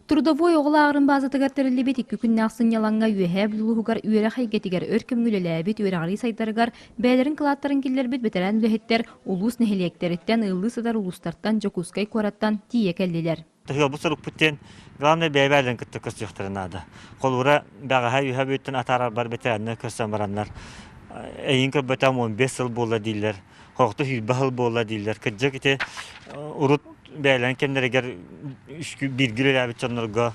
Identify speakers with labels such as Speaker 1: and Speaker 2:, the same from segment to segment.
Speaker 1: Трудовой оҕо лааҕырын баазатыгар тэриллибит икки күннээх сынньалаҥҥа Үөһээ Бүлүү улууһугар үөрэх эйгэтигэр өр кэмҥэ үлэлээбит үөрэҕирии сайдарыгар бэйэлэрин кылааттарын киллэрбит бэтэрээн үлэһиттэр улуус нэһилиэктэриттэн, ыаллыы сытар улуустартан, Дьокуускай куораттан тиийэ кэллилэр.
Speaker 2: Тыһыалбыт сорукпут диэн, главное бэйэ-бэйэлэрин кытта көрсүөхтэрин наада. Холобура, бэҕэһээ үөһээ Бүлүүттэн атаарарбар бэтэрээннэр көрсөн бараннар, эйигин көрбөтөҕүм 15 сыл буолла дииллэр. Хохто сүүрбэ сыл буолла дииллэр. Кырдьык ити урут бэйэлэрин кэмнэригэр бииргэ үлэлээбит дьоннорго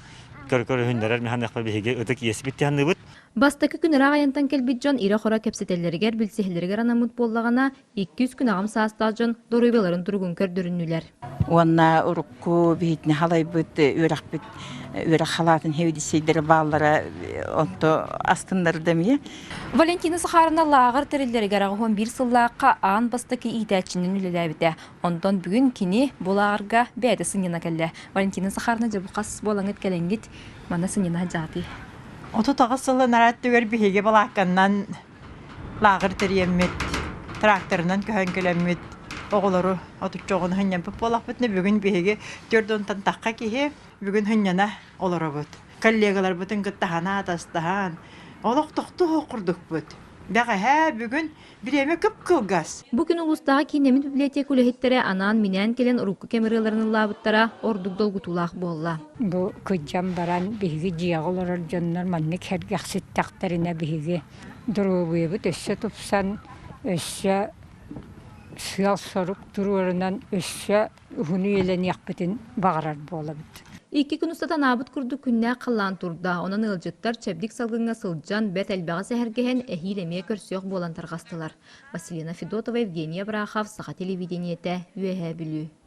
Speaker 2: көрүһүннэрэр механыахпа биһиги ытык иэспит тиһанныбыт.
Speaker 1: Бастакы күн ыраах айантан кэлбит дьон ирэ-хоро кэпсэтэллэригэр, билсиһэллэригэр анаммыт буоллаҕына, иккис күн аҕам саастаах дьон доруобуйаларын туругун көрдөрүннүлэр.
Speaker 3: Уонна урукку биһитини халайбыт үөрэхпит үөрэх халаатын хэвидиссейдэрэ бааллара онто астыннарда эмиэ.
Speaker 1: Валентина Сахаровна лааҕыр тэриллэригэр 81 сыллаахха аан бастакы иитээччинэн үлэлээбитэ. Онтон бүгүн кини бу лааҕырга бэйэтэ сынньана кэллэ. Валентина Сахаровна дьэ бу хас буолаҥыт кэлэҥҥит манна сынньана сылдьаҕытый?
Speaker 4: 38 сылын араат түгэр биһиги балаакканнан лааҕыр тэрийэммит, тракторынан көһөн кэлэммит оҕолору отучча оҕону сынньампыт буоллахпытына бүгүн биһиги түөрт уонтан тахха киһи бүгүн сынньана олоробут. Коллегаларбытын кытта санаа атастаһан, олох тохтуу курдукпут. Бэҕэһээ бүгүн бириэмэ кып-кылгас.
Speaker 1: Бу күн улуустааҕы кииннэммит библиотека үлэһиттэрэ анаан-минээн кэлэн урукку кэм ырыаларын ыллаабыттара ордук долгутуулаах буолла.
Speaker 5: Бу кырдьан баран биһиги дьиэҕэ олорор дьоннор маннык сэргэхситтэхтэринэ биһиги доруобуйабыт өссө тупсан, өссө сыал-сорук туруорунан өссө уһун үйэлэниэхпитин баҕарар буолабыт.
Speaker 1: Икки күн устата анаабыт курдук күннээх халлаан турда, онон ыалдьыттар чэбдик салгыҥҥа сылдьан, бэрт элбэҕи сэһэргэһэн, эһиил эмиэ көрсүөх буолан тарҕастылар. Василина Федотова, Евгения Абрахов, Саха телевидениетэ, Үөһээ Бүлүү.